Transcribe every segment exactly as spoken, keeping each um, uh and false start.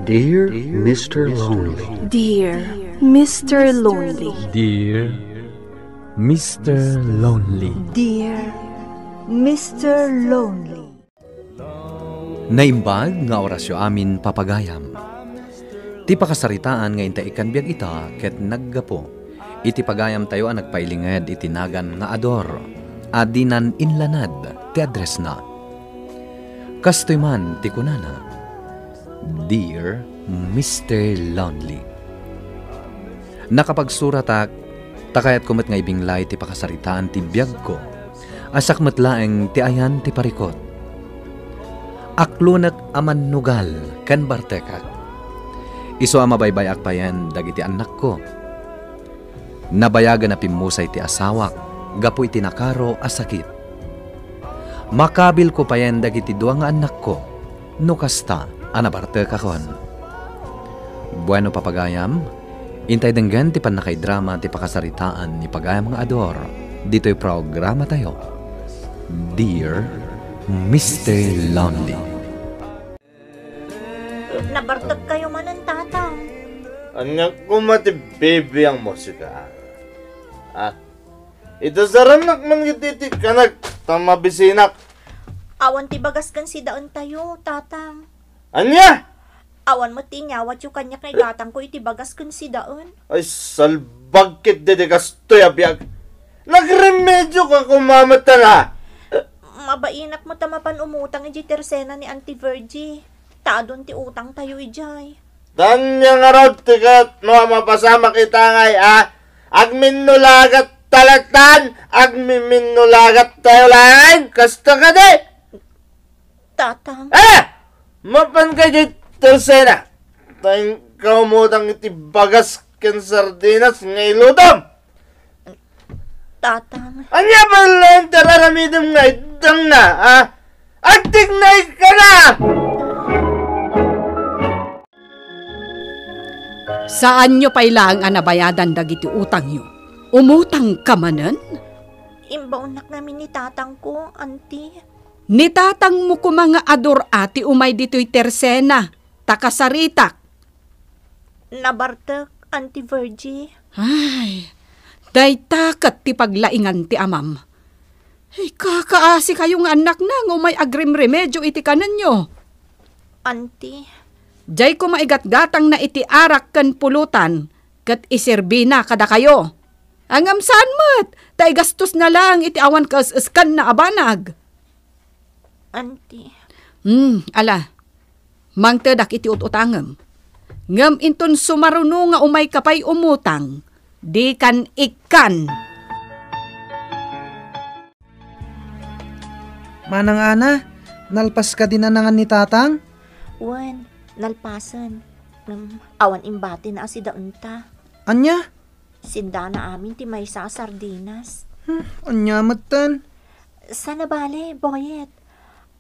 Dear Mister Lonely. Dear Mister Lonely. Dear Mister Lonely. Dear Mister Lonely. Naimbag nga orasyo amin, papagayam. Ti pakasaritaan nga inta ikkan biag ita ket naggapu iti pagayamtayo a nagpailinged iti nagan nga Ador a dinan inlanad ti addressna. Kastoy man ti kunana, "Dear Mister Lonely." Nakapagsuratak ta kayatko met nga ibinglay ti pakasaritaan ti biagko a siak met laeng ti ayan ti parikut. Aklonek a mannugal ken bartekak. Isu a mabaybay-ak payen dagiti annakko. Nabayagen a pimmusay ti asawak gapu iti nakaro a sakit. Makabilko payen dagiti dua nga annakko no kasta a nabartekakon. Bueno, papagayam, intay denggen ti pannakaidrama ti pakasaritaan ni pagayam nga Ador ditoy programatayo, Dear Mister Lonely. Nabartekkayo manen, Tatang. Ania koma ti bibiangmo, sika? Ah, ita sarannak man iti kanak ta mabisinak. Awan ti bagas ken sidaentayo, Tatang. Ania? Awan met ti inyawatyo kaniak nga igatangko iti bagas ken sidaen. Ay, salbag ketdi ti kastoy a biag. Nagremedioka koma met, a? Mabainak met a mapan umutang idiay tersena ni Auntie Virgie. Ta adun ti utangtayo idiay. Ania ngarud ti kayatmo a mapasamak ita ngay, a? Agminnulagat ta laeng, agmiminnulagattayo laeng. Kasta kadi? Tatang. Ah! Mapanka idiay tersena. Ta inka umutang iti bagas ken sardinas nga ilutom. Tatang. Ania pay laeng ti ar-aramidem nga iddengna, a? Agtignayka na! Saanyo pay laeng a nabayadan dagiti utangyo. Umutangka manen? Imbaonnak ngamin ni tatangko, Auntie. Ni tatangmo koma nga Ador a ti umay ditoy tersena, ta kasaritak. Nabartek, Auntie Virgie. Ay, dayta ket ti paglaingan ti amam. Ay, kakaasikayo nga annakna nga umay agremremedio iti kanenyo. Auntie. Diay koma igatgatangna iti arak ken pulutan, ket iserbina kadakayo. Ngem saan met, ta igastosna laeng iti awan kaes-eskanna a banag. Auntie. Hmm, ala. Mangtedak iti ut-utangem. Ngem inton sumaruno nga umayka pay umutang, dikan ikkan. Manang Ana, nalpas kadi nanangan ni Tatang? Wen, nalpasen. Ngem awan imbatina a sidaenta. Ania? Sindana amin ti maysa a sardinas. Hmm, ania metten? Saan a bale, Boyet.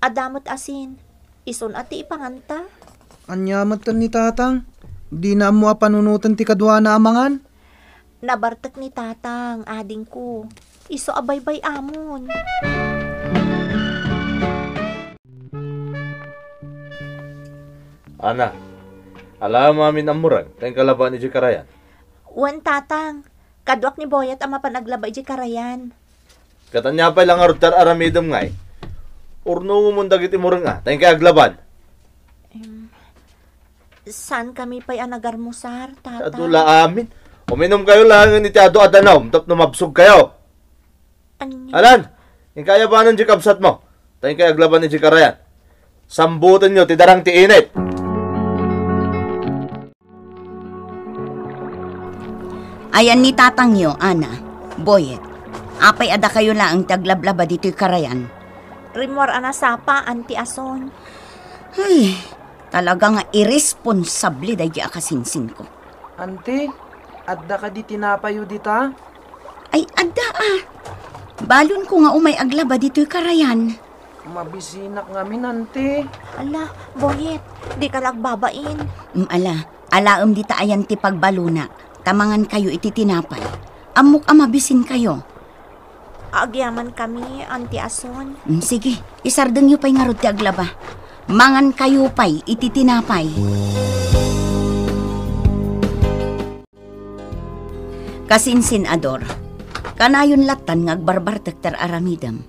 Adda met asin. Isun a ti ipanganta. Ania metten ni Tatang? Dina ammo a panunoten ti kaduana a mangan? Nabartek ni Tatang, adingko. Isu a baybay-amon. Ana, alaem amin a mureng, ta inka labaen idiay karayan. Wen, Tatang. Kaduak ni Boyet a mapan aglaba idiay karayan. Ket ania pay la ngarud ti ar-aramidem ngay? Urnongomon dagiti mureng a, ta inkay aglaban. Em, saankami pay a nagarmusar, Tatang. Adu la amin. Uminumkayo laengen iti adu a danum tapno mabsogkayo. Ania? Alan, inkay abanen diay kabsatmo, ta inkay aglaban idiay karayan. Sambutenyo ti darang ti init. Ayan ni tatangyo, Ana, Boyet. Apay a dakayo laeng ti aglablaba ditoy karayan? Rimmuar a nasapa, Auntie Ason. Ay, talaga nga irresponsable daydi a kasinsinko. Auntie, adda kadi tinapayyo dita? Ay, adda a. Balonko nga umay aglaba ditoy karayan. Mabisinak ngamin, Auntie. Ala, Boyet, dika la agbabain. Mm, ala, alaem dita ayan ti pagbalonak, ta mangankayo iti tinapay. Ammok a mabisinkayo. Agyamankami, Auntie Ason. Mm, sige, isardengyo pay ngarud ti aglaba. Mangankayo pay iti tinapay. Kasinsin, Ador, kanayon lattan nga agbarbartek ti ar-aramidem.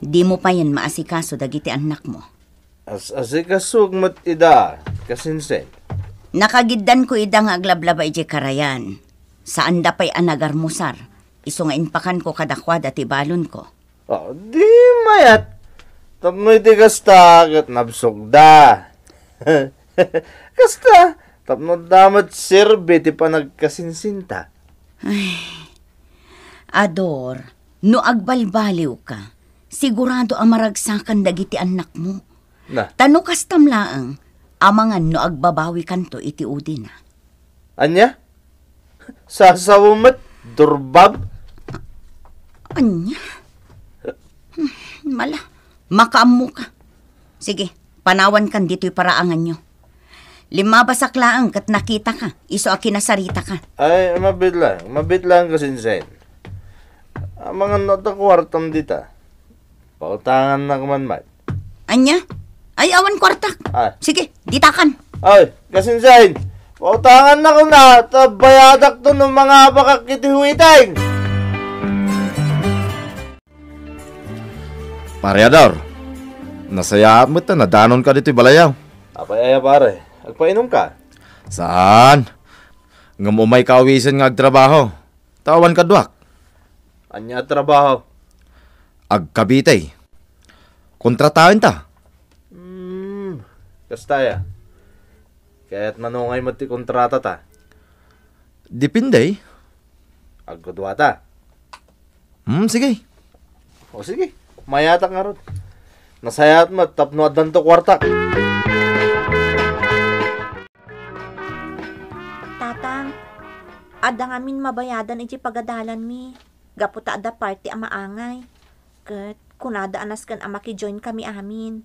Dimo payen maasikaso dagiti annakmo. As-asikasok met ida, kasinsin. Nakagiddanko ida nga aglablaba idiay karayan. Saanda pay a nagarmusar, isu nga impakanko kadakuada ti balonko. Ah, di mayat. Tapno iti kasta, ket nabsogda. Kasta, tapno adda met serbi ti panagkasinsinta. Ay, Ador, no agbalbaliwka, sigurado a maragsakan dagiti annakmo. Na. Ta no kastam laeng, amangan no agbabawikanto iti udina. Ania? Sasaw met, durbab? Ania? Hmm, mala, makaammoka. Sige, panawankan ditoy paraanganyo. Limmabasak laeng ket nakitaka, isu a kinasaritaka. Ay, mabiit laeng, mabiit laeng, kasinsin. Amangan no adda kuartam dita. Pautangannak man met. Ania? Ay, awan kuartak. Ah. Sige, ditakan. Ay, kasinsin. Pautangannak na, ta bayadakto no mangabakak iti huiteng. Pare Ador, nasayaat met ta nadanonka ditoy balayaw. Apay aya, pare? Agpainumka? Saan? Ngem umayka awisen nga agtrabaho. Ta awan kaduak. Ania a trabaho? Agkabitay. Kontrataenta. Hmm, kasta aya. Ket manungay met ti kontratata? Depende. Agkuduata. Hmm, sige. O sige, mayatak ngarud. Nasayaat met tapno addanto kuartak. Tatang, adda ngamin mabayadan iti pagadalanmi, gapu ta adda party a maangay. Ket kunada a nasken a makijoin kami amin.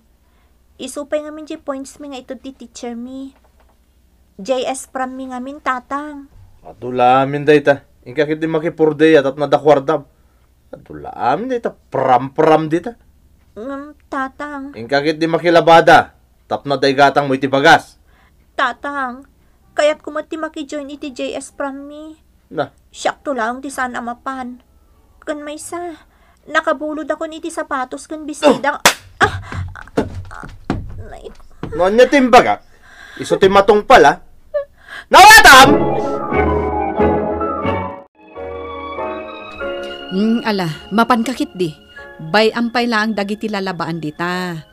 Isu pay ngamin ti points mi nga ited ti teacher mi. J S prom mi ngamin, Tatang. Adu la amin dayta. Inka ketdi makipurdi a tapno adda kuartam. Adu la amin dayta, prom-prom dita. Ngem, Tatang. Inka ketdi makilabada tapno adda igatangmo iti bagas. Tatang, kayatko met ti makijoin iti J S prom mi. Na. Siakto laeng ti saan a mapan. Ken maysa, nakabulodakon iti sapatos ken bestida. Ah! Nay. No ania ti imbagak? Isu ti matungpal, a? Nawatam! Hmm, ala, mapanka ketdi. Bay-am pay laeng dagiti lalabaan dita.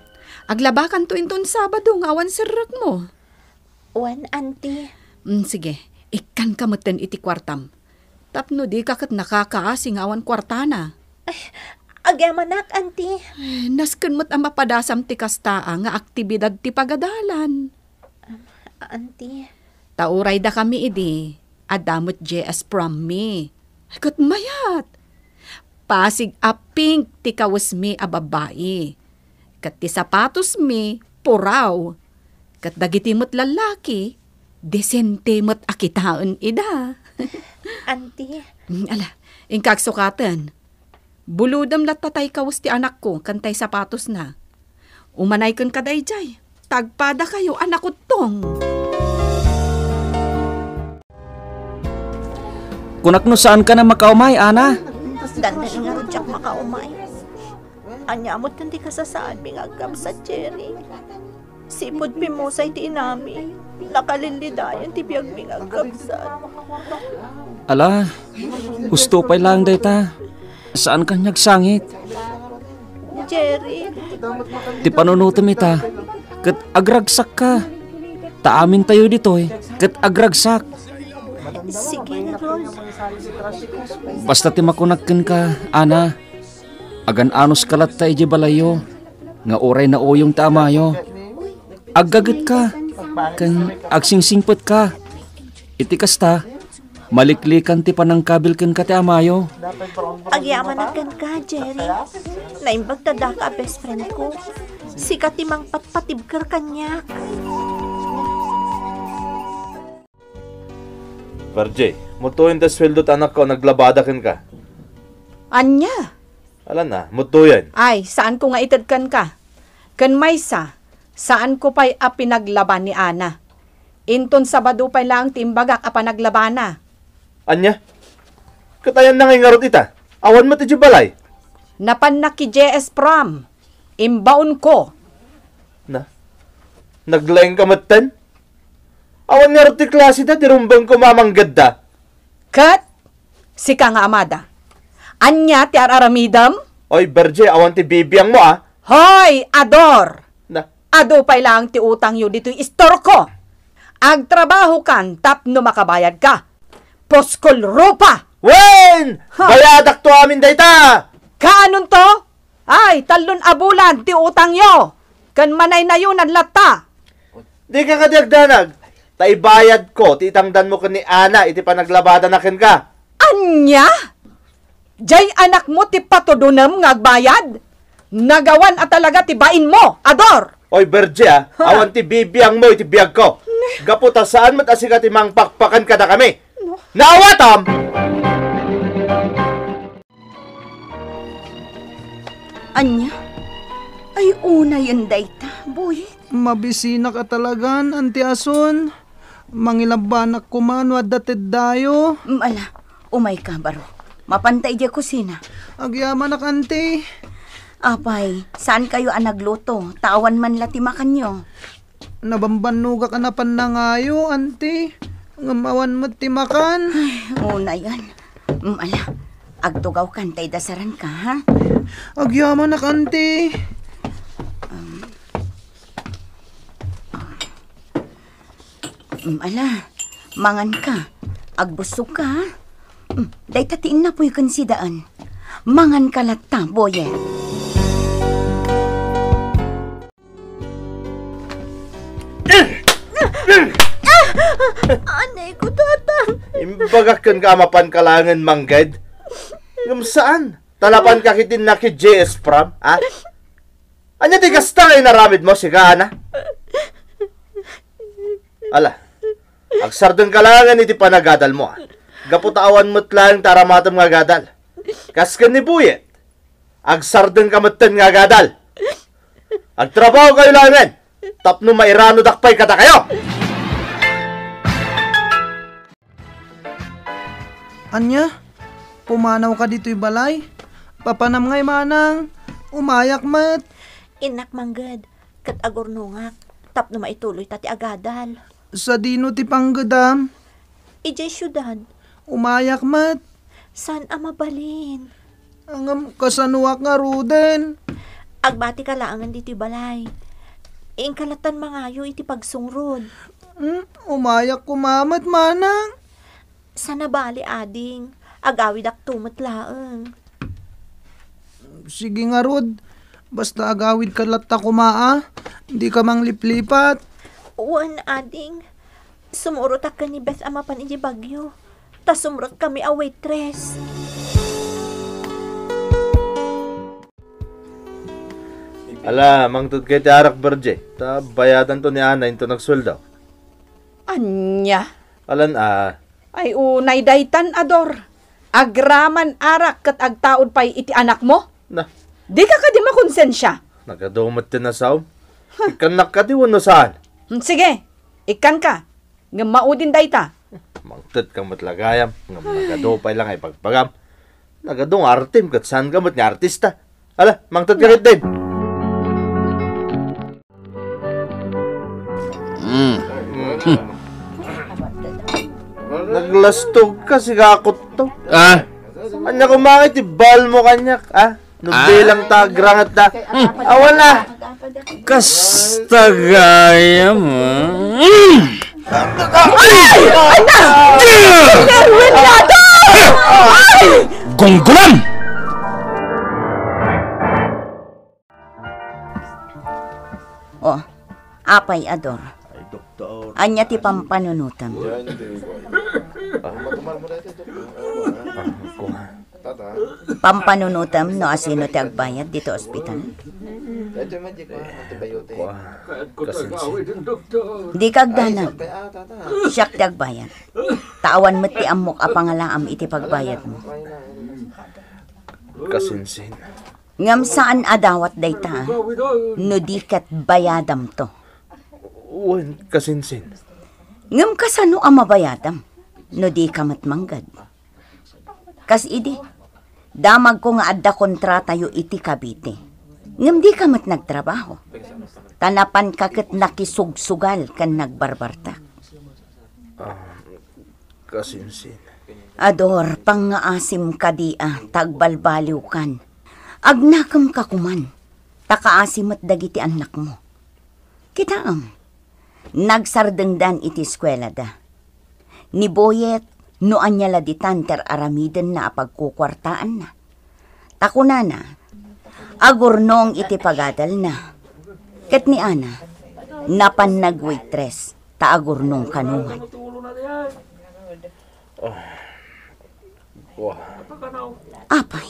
Aglabakanto inton Sabado nga awan serrekmo. Wen, Auntie. Mm, sige, ikkanka metten iti kuartam. Tapno dika ket nakakaasi nga awan kuartana. Ay, agyamanak, Auntie. Eh, nasken met a mapadasam ti kasta a nga aktibidad ti pagadalan. Um, Auntie. Ta uray dakami idi, adda met J S prom mi. Ay, ket mayat! Pasig a pink ti kawesmi a babbai. Ket ti sapatosmi, puraw. Ket dagiti met lallaki, desente met a kitaen ida. Auntie. Mm, ala, inka agsukaten. Bulodem latta tay kawes ti anakko ken tay sapatosna. Umanay kenka daydiay. Ta agpadakayo a nakuttong. Kunak no saanka a makaumay, Ana? Dandan ngarud diak makaumay. Ania met ti kasasaadmi nga agkabsat, Jerry? Sipud pimmusay ti inami, nakalillidayan ti biagmi nga agkabsat. Ala, husto pay laeng dayta. Saanka nga agsangit. Jerry. Ti panunotem ita, ket agragsakka. Ta amintayo ditoy, ket agragsak. Sige ngarud. Basta ti makunak kenka, Ana, agan-anoska latta idiay balayyo, nga uray nauyong ti amayo. Aggagetka, ken agsingsingpetka. Iti kasta, maliklikan ti panangkabil kenka ti amayo. Agyamanak kenka, Jerry. Naimbag ta daka a best friend ko. Sika ti mangpatpatibker kaniak. Virgie, mutuyen ti sueldo ti anakko a naglabada kenka. Ania? Ala na, mutuyen. Ay, saanko nga ited kenka. Ken maysa, saanko pay a pinaglaba ni Ana. Inton Sabado pay laeng ti imbagak a panaglabana. Ania? Ket ayanna ngay ngarud ita? Awan met idiay balay. Napannak idiay S prom. Imbaonko. Na? Naglaingka metten? Awan ngarud ti klaseda, ti rumbengko, manggedda. Ket sika nga amada, ania ti ar-aramidem? Oy, Berge, awan ti bibiangmo, a? Hoy, Ador! Na? Adu pay laeng ti utangyo ditoy istorko. Agtrabahokan tapno makabayadka. Puskol rupa! Wen! Ha? Bayadakto amin dayta! Kaanonto? Ay, tallon a bulan ti utangyo, ken manaynayonan latta. Dika kadi agdanag, ta ibayadko ti itangdanmo ken ni Ana iti panaglabadana kenka. Ania? Diay anakmo ti patudonem nga agbayad? Nagawan a talaga ti bainmo, Ador! Oy, Berge, a, ha? Awan ti bibiangmo iti biagko. Gapu ta saan met a sika ti mangpakpakan kadakami. No. Naawatam! Ania? Ay, unayen dayta, Boyet. Mabisinak a talagan, Anti Asun. Mangilabbanak koma no adda teddayo. Mm, ala, umayka, baro. Mapanta idiay kusina. Agyamanak, Anti. Apay, saankayo a nagluto, ta awan man la ti makanyo. Nabambannogak a napan nangayo, Anti. Ngem awan met ti makan. Ay, unayen. Mm, ala, agtugawkan ta idasaranka, ha? Agyamanak, Anti. Um, mm, ala, manganka. Agbussogka, ha? Mm, dayta ti innapoy ken sidaen. Manganka latta, Boyet. Anay ko, Tatang. Imbagak kenka a mapanka laengen mangged. Ngem saan? Ta napanka ketdi idiay S prom, a? Ania ti kasta nga inaramidmo, sika, Ana? Ala, agsardengka laengen iti panagadalmo, a? Gapu ta awan met laeng ti aramatem nga agadal. Kas ken ni Boyet, agsardengka metten nga agadal. Agtrabahokayo laengen tapno mairanodak pay kadakayo. Ania? Pumanawka ditoy balay? Papanam ngay, manang. Umayak met. Innak mangged, ket agurnongak tapno maituloyta ti agadal. Sadino ti panggedam? Idiay siudad. Umayak met. Saan a mabalin? Ngem kasanoak ngaruden? Agbatika laengen ditoy balay. Inka lattan mangayo iti pagsungrod. Hmm, umayak koma met, manang. Saan a bale, ading. Agawidakto met laeng. Sige ngarud, basta agawidka latta koma, a. Dika mangliplipat. Wen, ading. Sumurotak ken ni Beth a mapan idiay Baguio, ta sumrekkami a waitress. Ala, mangted kay ti arak, Berge, ta bayadanto ni Ana inton agsueldo. Ania? Alan a. Ay, unay daytan, Ador. Agraman arak ket agtaud pay iti anakmo? Na. Dika kadi makonsensia? Nagadu met ti nasaom. Ikkannak kadi wenno saan? Hmm, sige, ikkanka. Ngem maudin dayta. Mangted ka met la gayam, ngem nagadu pay la nga ibagbagam. Nagadu nga artim ket saanka met nga artista. Ala, mangted ka ketdin. Mm. Naglastog ka, sigakot to. Ah? Anya kumangay ti bal mo kanyak, ah? Nagbilang ta, grangat ta. Awan na. Kasta gayam, ah. Ay! Ay! Ay! Gumgumam! Oh, apay, Ador? Ay, doktor. Ania ti pampanunotem? Yan, di ba? Ah. Ah, kuha. Tata. Pampanunotem no asino ti agbayad dito ospital? Ito yung magic, ah, antibiotic. Kuha. Kasinsin. Di ka agdanag. Ay, ah, tata. Siak ti agbayad. Ta awan met ti ammok a pangalaam iti pagbayad mo. Kasinsin. Ngem saan a dawat dayta, no di ket bayadamto. Wen, kasinsin. Ngem kasano a mabayadam, no di ka met mangged? Kas idi, damagko nga adda kontratayo iti Cavite. Ngem dika met nagtrabaho. Ta napanka ket nakisugsugal ken nagbarbartak. Ah, kasinsin. Ador, pangngaasim kadi a, ta agbalbaliwkan. Agnakemka koman, ta kaasi met dagiti annakmo. Kitaem, nagsardengdan iti eskuelada. Ni Boyet, no ania la ditan ti ar-aramidenna a pagkukuartaanna. Ta kunana, agurnong iti pagadalna. Ket ni Ana, napan nagwaitress, ta agurnong kano met. Wah. Apay,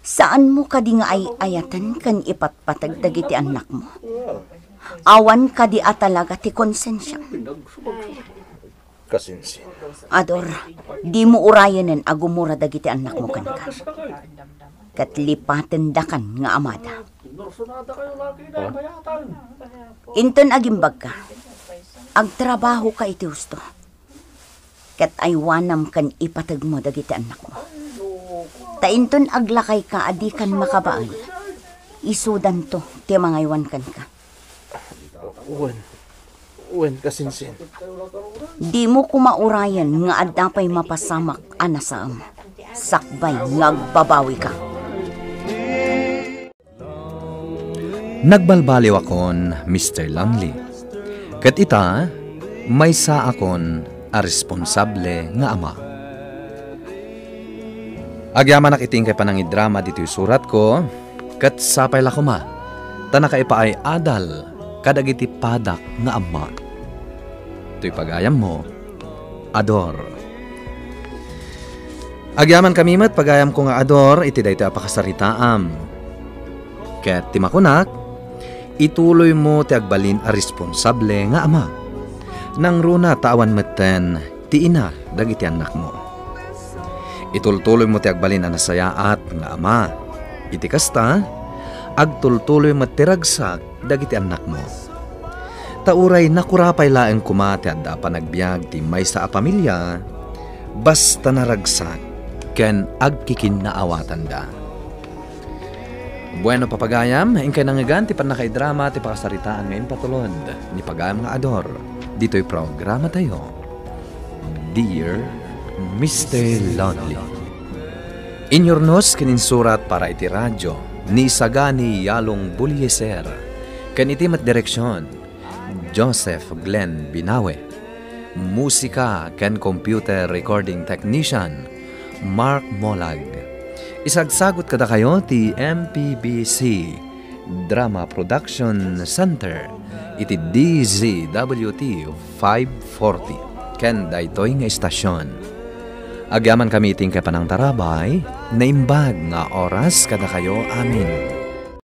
saanmo kadi nga ay-ayaten ken ipatpateg dagiti annakmo? Awan kadi a talaga ti konsensiam? Kasinsin. Ador, dimo urayenen a gumura dagiti annakmo kenka. Ket lipatendakan nga amada. Inton agimbagka, agtrabahoka iti husto. Ket aywanam ken ipategmo dagiti annakmo. Ta inton aglakayka a dikan makabael, isudanto ti mangaywan kenka. Wen, wen, kasinsin. Dimo koma urayen nga adda pay mapasamak a nasaem, sakbay nga agbabawika. Nagbalbaliwakon, Mister Lonely. Ket ita, maysaakon a responsable nga ama. Agyamanak iti inkay panangidrama ditoy suratko, ket sapay la koma, ta nakaipaay-adal kadagiti padak nga amma. Toy pagayammo, Ador. Agyamankami met, pagayamko nga Ador, iti daytoy a pakasaritaam. Ket ti makunak, ituloymo ti agbalin a responsable nga ama. Nangruna ta awan metten ti ina dagiti annakmo. Itultuloymo ti agbalin a nasayaat nga ama. Iti kasta, agtultuloy met ti ragsak dagiti annakmo. Ta uray nakurapay laeng koma ti adda a panagbiag ti maysa a pamilia, basta naragsak ken agkikinnaawatanda. Bueno, papagayam, inkay nangngegan ti pannakaidrama ti pakasaritaan nga impatulod ni pagayam nga Ador ditoy programatayo, Dear Mister Lonely. Inyurnos ken insurat para iti radio ni Isagani Yalong Bulieser, ken iti met direksion, Joseph Glenn Binawe. Musika ken computer recording technician, Mark Molag. Isagsagut kadakayo ti M P B C Drama Production Center iti D Z W T five forty ken daytoy nga istasion. Agyamankami iti inkay panangtarabay, naimbag nga oras kadakayo amin.